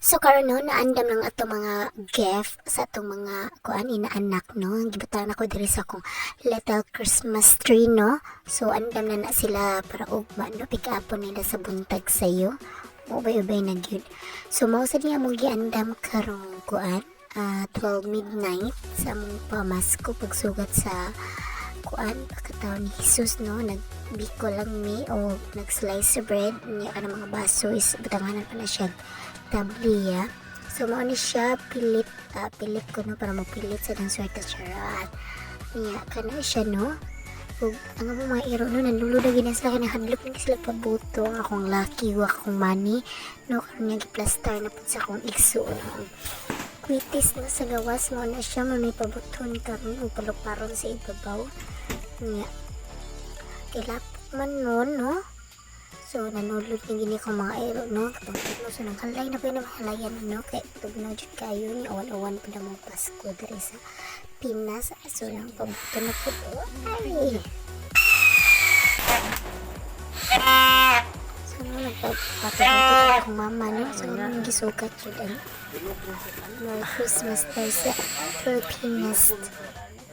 So karon, no, naandam lang ato mga gift sa atong mga kuan inaanak, no. Ang gibutang nako diri sa akong little Christmas tree, no. So andam na na sila para ugma, no, pick up nila sa buntag sayo. Ubay-ubay na gyud. So mao sad niya among giandam karong kuan 12 midnight sa among pamasko, pagsugat sa kuan, pagkatao ni Jesus, no. Nagbiko lang mi o nag-slice bread niya, kanang mga baso is butanganan pa na siya tabliya. So mao ni siya, pilit pilit ko, no, para mapilit sa dang swerte, charot niya kana siya, no. Ug ang among mga iro, no, nanlulo na gid na sila kay nahadlok na sila pabuto ang akong laki o akong money, no. Karon niya giplastar na pud sa akong igsuon ang kwitis, no, sa gawas. Mao na siya, mo may pabuton karon ug paluparon sa ibabaw niya kay lapok man no, no. So nanulod na gini ko mga iro, no, katong no. So nang halay na pa yun ang halayan, no, kay tugnaw jud kayo ni awan-awan pa na mo Pasko diri sa Pinas. So nang pabuto na pud, ay. So no, nagpapatuto akong mama, no. So nang gisugat jud ang Merry Christmas daw sa Pilipinas.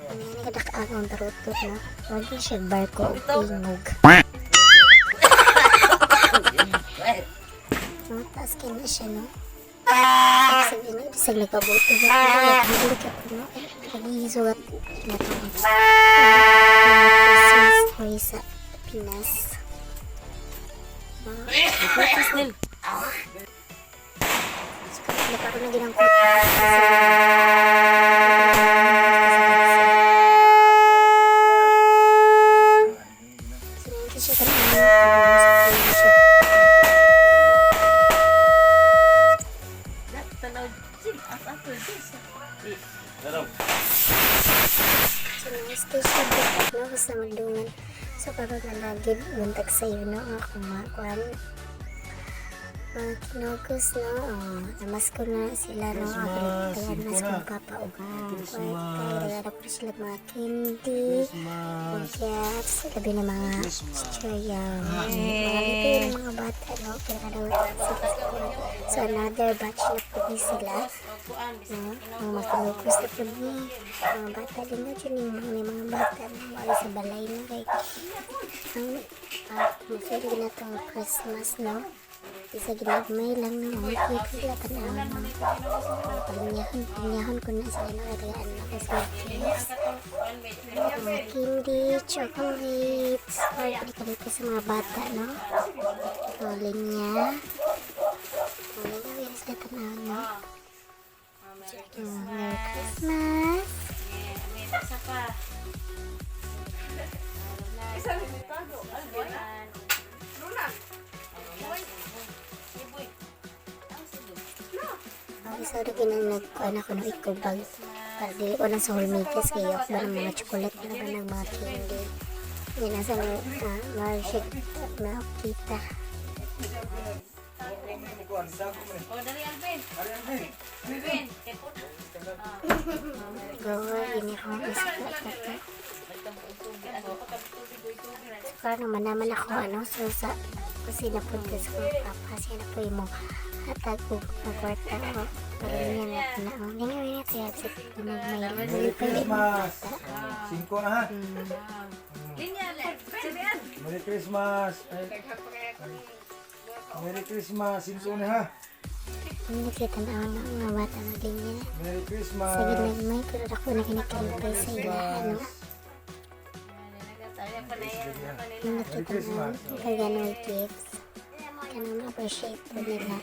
Ano yan, nakadak ang tarutot, no. Wag na siya barko o tingog. No, taas kaya na siya, no. Sabi na, bisag nagpabuto ba? Nagpabuto ka po, no? Nagisugat na ito. Christmas tree sa Pinas. Nil. So, nagkaroon na ginang So, ngayon siya kanina. Tanaw, as ato, this. So, nang-stay siya dito, no? Basta magdungan. So, karon na lagi buntag sa'yo, no? Ang akong mga kuwan. Mga kinugos, no? Oh, namasko na sila, no? Ako Christmas, nagtagan singko mas na. kong papa o Christmas. kaya ko sila mga candy, Christmas. gifts, labi na mga Christmas. chichirya, mga libre ng mga bata, no? Kaya daw sila sa kuwan. So, another batch na po ni sila, no? Mga makinugos na po ni mga bata din na dyan, yung mga bata na wala sa balay, no? Kay, ang uh, feel na tong Christmas, no? Isa ginagmay lang, no? Mga cute sila tanaw, no? Palinyahon, palinyahon ko na sila, no? Kaya ano ako sa gifts. Mga candy, chocolates, or kalipay sa mga bata, no? So, linya. Linya, yun sila tanaw, no? So, Merry Christmas! Isa pa. Ang isa rin ginang nagkuhan ako no, eco bag. Para dili ko na sa hulmigas kay yok ba ng mga chocolate na ba ng mga candy. Yan nasa may marshik makita. Oh, dali, Alvin. Alvin. Gawa, ini ko isa ka ito. So, karon naman naman ako, ano, so sa kusina po sa kong papa, siya na po yung mo hatag og mga kwarta o para niya na na ang ninyo niya kaya sa ginagmay Merry Christmas. Singko na ha. Linya, Merry Christmas. Ay. Merry Christmas. Singko na ha. Hindi kita na na mga bata na ganyan. Merry Christmas. Sa ginagmay, pero ako na kinikalipay sa ila, ano. Yung Merry nakita mo, Christmas. kagano gifts. Kanang ma-appreciate po nila.